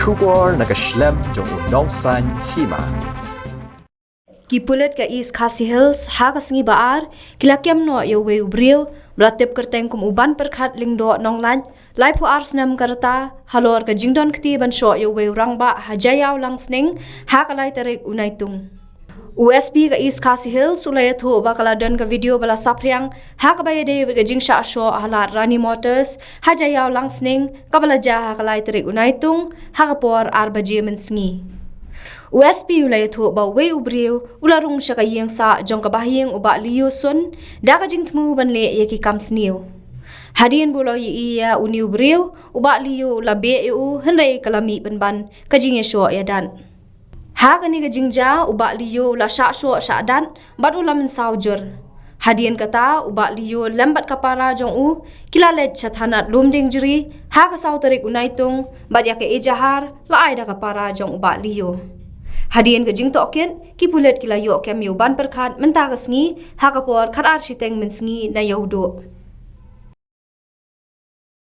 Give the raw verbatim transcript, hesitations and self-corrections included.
Khubor na ka shlem jong u Nongsaiñ Hima. Ki pulit ka East Khasi Hills ha ka sngi ba ar ki la kem noh ïa uwei u briew ba la tip kyrteng kum u Banpyrkhat Lyngdoh Nonglait, laiphew ar snem ka rta, halor ka jingdon kti ban shoh ïa uwei u rangbah ha Jaïaw Langsning ha ka lai tarik u Naitung. U S P ka East Khasi Hills u la ïathuh ba ka la don ka video ba la saphriang ha kaba ïadei bad ka jingshah shoh ha lad Rani Motors ha Jaïaw Langsning, kaba la jia ha ka lai tarik u Naitung ha ka por ar baje mynsngi. U S P u la ïathuh ba uwei u briew u la rung sha ka ïing sah jong ka bahaïing u Bah Lio Sun da ka jingthmu ban leh ïa ki kam sniew. Hadien ba u la ïohi ïa une u briew, u Bah Lio u la beh ïa u, hynrei ka la mih pynban ka jingïashoh ïadat. Ha kane ka jingjia, u Bah Lio u la shah shoh shah dat bad u la mynsaw jur. Hadien kata, u Bah Lio lem bad ka para jong u ki la leit sha thanat Lumdiengjri ha ka saw tarik u Naitung, bad ïa ka ejahar la ai da ka para jong u Bah Lio. Hadien ka jingtohkit, ki pulit ki la ïoh kem ïa u Banpyrkhat mynta ka sngi ha ka por khatar shiteng mynsngi na Ïewduh.